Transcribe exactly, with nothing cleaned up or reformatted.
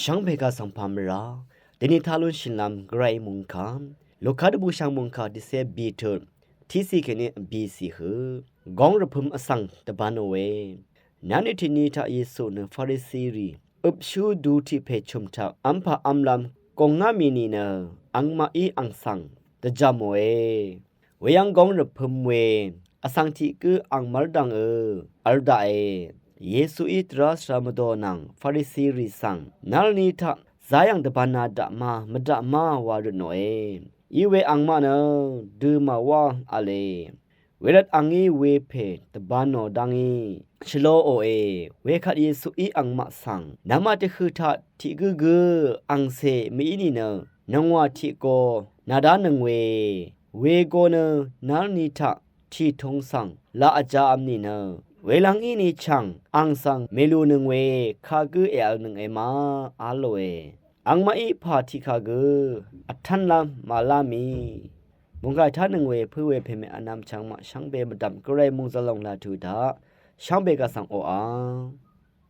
Shvngbe gvsvng pà mvrá deni taq lún shìnlv́m gvray mungkà, Luka dvbùshv̀ng mungkà tiqcé bì tut tiqcì kèní bìcì høq góng rvpø̄m vsvng dvbānòe. Nv́rni tiqni taq Yesu nø Farisirì øpshú du tiq pè chø̀m taq v́mpà v́mlv́m gòngá mì nìnø angmaqí ang svng dvjv̀mòe. Weyv́ng góng rvpø̄m we vsvng tiq gǿ ang mv́rdv̀ngø v̄l daqe. Yesuí dvrá svra mvdò nvng Farisirì svng nv́rni taq záyv̀ng dvbānā daq má mvdaq má wa røtnòe. Iwe angmaq nø dø màwá v̄le. Wervt angí wepè dvbānò dá ngí shvloòe. Wekvt Yesuí angmaq svng, namaq dvhø̀ taq tiq gǿ gǿ angcè mv-í nìnø nòngwà tiq go nàdánøng we, wego nø nv́rni taq tìtung svng laq vjā v̄m nìnø, welv́ng íni chv̀ng ang svng mèlùnøng we kagǿ èvlnønge ma á lòe. Angmaqí pà tiqkà gø vtv́nlv́m màlá mì mungkà tánøng we pǿ we pèmè vnvm chvngmaq shvngbe mvdv̀m gvray mungzvlòng laq tuq taq shvngbe gvsvng oqà